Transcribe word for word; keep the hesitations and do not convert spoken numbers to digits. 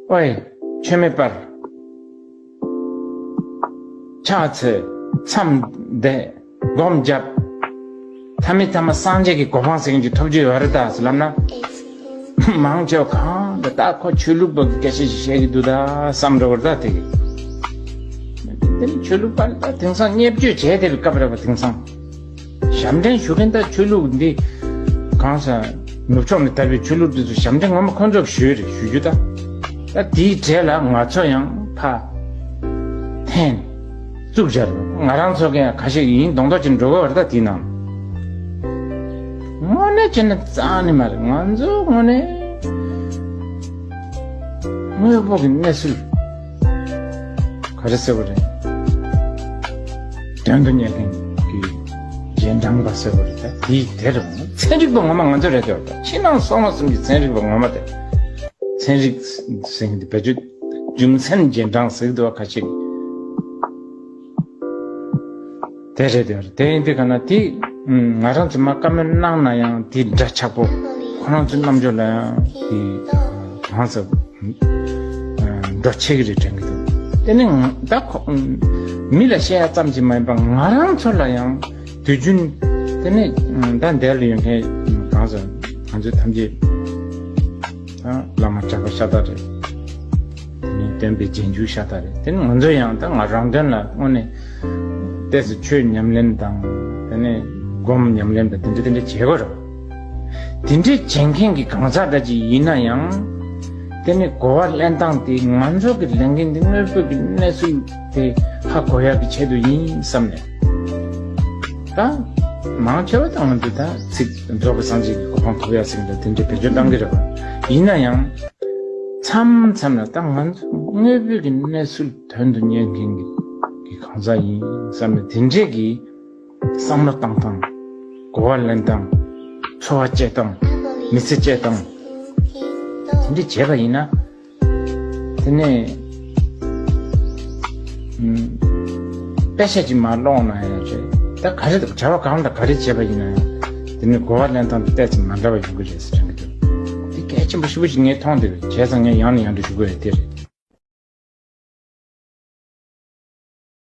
ཨོའི། མཆོད་མེ་སྤར། ཕྱག་འཚལ། མཚམས་བསྡད། སྒོམ་བརྒྱབ། ཐ་མི་ཐ་མ་སངས་རྒྱས་ཀྱི་གོ་འཕང་ཟེར་མཁན་ཅིག་ཐོབ་རྒྱུ་ཡོད་རེད་ད་ཟེར་ལབ་ན། མང་ཆེ་བ་གང་ད་ད་ཁོ་ཆོས་ལུགས་པ་གི་སྐད་ཆ་ཞིག་བཤད་ཀྱི་འདུག་ད་བསམ་འགྲོ་བར་ད་དེ་གི། དེ་ནི་ཆོས་ལུགས་པ་ད་དེང་སང་བརྙས་བཅོས་བྱས་བསྡད་པའི་སྐབས་རེད་པ། དེང་སང་ཞབས་འདྲེན་ཞུ་མཁན་ད་ཆོས་ལུགས་འདི་གང་ས་ནུབ་ཕྱོགས་ནས་དར་བའི་ཆོས་ལུགས་འདི་ཚོ་ཞབས་འདྲེན་ངོ་མ་ཁོང་ཚོ་ཞུས་རེད་ཞུ་རྒྱུ་ད། ད་དེའི་གྲས་ལ་ང་ཚོ་ཡང་ཕ་འཐེན་བཙུགས་བཞག་རེད། ང་རང་ཚོ་གི་ཡང་ཁ་ཤས་ཡིན་མདོག་མདོག་ཅིག་འགྲོ་གི་བར་ད་དེའི་ནང་དངོས་གནས་བྱས་ན་རྩ་ནས་མ་རེད། ང་ཚོ་དངོས་གནས་དངོས་པོ་གི་གནས་ཚུལ་ག་རེ་ཟེར་བ་རེད། དོན་དུ་གཉེར་མཁན་གྱི་རྗེས་འབྲང་པ་ཟེར་བ་རེད། ད་དེའི་དེ་རེད། ཚན་རིག་པ་ངོ་མ་ང་ཚོ་རེད་དེ། ཕྱི་ནང་གསང་བ་གསུམ་གྱི་ཚན་རིག་པ་ངོ་མ་དེ། ཚན་རིག་ཟེར་མཁན་དེ་བེད་སྤྱོད་རྒྱུ་མཚན་རྗེས་འབྲང་ཟེར་གྱི་འདུག་བ། ཁ་ཅིག་དེ་རེད་དེ། དེ་ཡིན་དུས་ག་ན་དེ་ང་རང་ཚོ་མ་བཀའ་མོལ་གནང་ན་ཡང་དེ་འདྲ་ཆགས་པོ་ཁོ་རང་ཚོའི་རྣམ་འགྱུར་ལ་ཡང་དེ་གང་ཟེར། འགྲོ་ཆེ་གི་རེད་དྲན་གི་འདུག་དེ་ནི་ད་ཁོ་མི་ལ་བཤད་ཡ་ཙམ་གྱིས་མ་ཡིན་པ་ང་རང་ཚོ་ལ་ཡང་དུས་རྒྱུན་དེ་ནི་ད་འདས་ལ་ཡོད་མཁན་གང་ཟེར་ང་ཚོ་ཐམས་ཅད་བླ་མ་གྲྭ་པ་ཤ་སྟག་རེད། དེ་ནི་སྟོན་པའི་རྗེས་འཇུག་ཤ་སྟག་རེད། དེ་ནི་ང་ཚོ་ཡང་ད་ང་རང་དོན་ལ་དངོས་གནས་ཏོག་ཙམ་ཆོས་ཉམས་ལེན་དང་དེ་ནི་སྒོམ་ཉམས་ལེན་པ་དེ་འདྲ་དེ་འདྲ་བྱེད་དགོས་རེད། དེ་འདྲའི་བྱེད་མཁན་གྱི་གང་ཟག་འདྲ་ཅིག་ཡིན་ན་ཡང་། དེ་ནི་གོ་བ་ལེན་སྟངས་དེ་ང་ཚོ་གི་ལེན་མཁན་དེ་དངོས་པོ་གི་གནས་ཚུལ་དེ་ཧ་གོ་ཡག་གི་ཆེད་དུ་ཡིན་བསམ་ནས། ད་མང་ཆེ་བ་ད་ང་ཚོ་ད་ཚིག་རྫོགས་པའི་སངས་རྒྱས་ཀྱི་གོ་འཕང་ཐོབ་ཡག་ཟེར་གྱི་འདུག་དེ་འདྲའི་བེད་སྤྱོད་གཏང་གི་རེད་པ། ཡིན་ན་ཡང་མཚམས་མཚམས་ལ་ད་ང་ཚོ་དངོས་པོ་གི་གནས་ཚུལ་དོན་དུ་གཉེར་མཁན་གྱི་གི་གང་ཟག་ཡིན་བསམ་ནས་དེ་འདྲའི་གི་བསམ་བློ་བཏང་སྟངས། གོ་བ་ལེན་སྟངས། འཚོ་བ་སྐྱེལ་སྟངས། མི་ཚེ་སྐྱེལ་སྟངས། དེ་འདྲ་བྱས་པ་ཡིན་ན། དེ་ནས་ཨུམ། དཔེ་ཆ་ཅིག་མར་ཀློག་ན་ཡང་རེད། ད་ག་རེ་བྱ་བ་གང་དང་ག་རེ་བྱས་པ་ཡིན་ན་ཡང་། དེ་ནི་གོ་བ་ལེན་སྟངས་དེ་ཏོག་ཙམ་མ་འདྲ་བ་ཡོང་གི་རེད་ཟེར་དྲན་གྱི་འདུག་དེ་གལ་ཆེན་པོ་ཞེ་པོ་ཅིག་ངས་མཐོང་བསྡད་པས། བྱས་ཙང་ངས་ཡང་ནས་ཡང་དུ་ཞུ་དགོས་ཡ་དེ་རེད།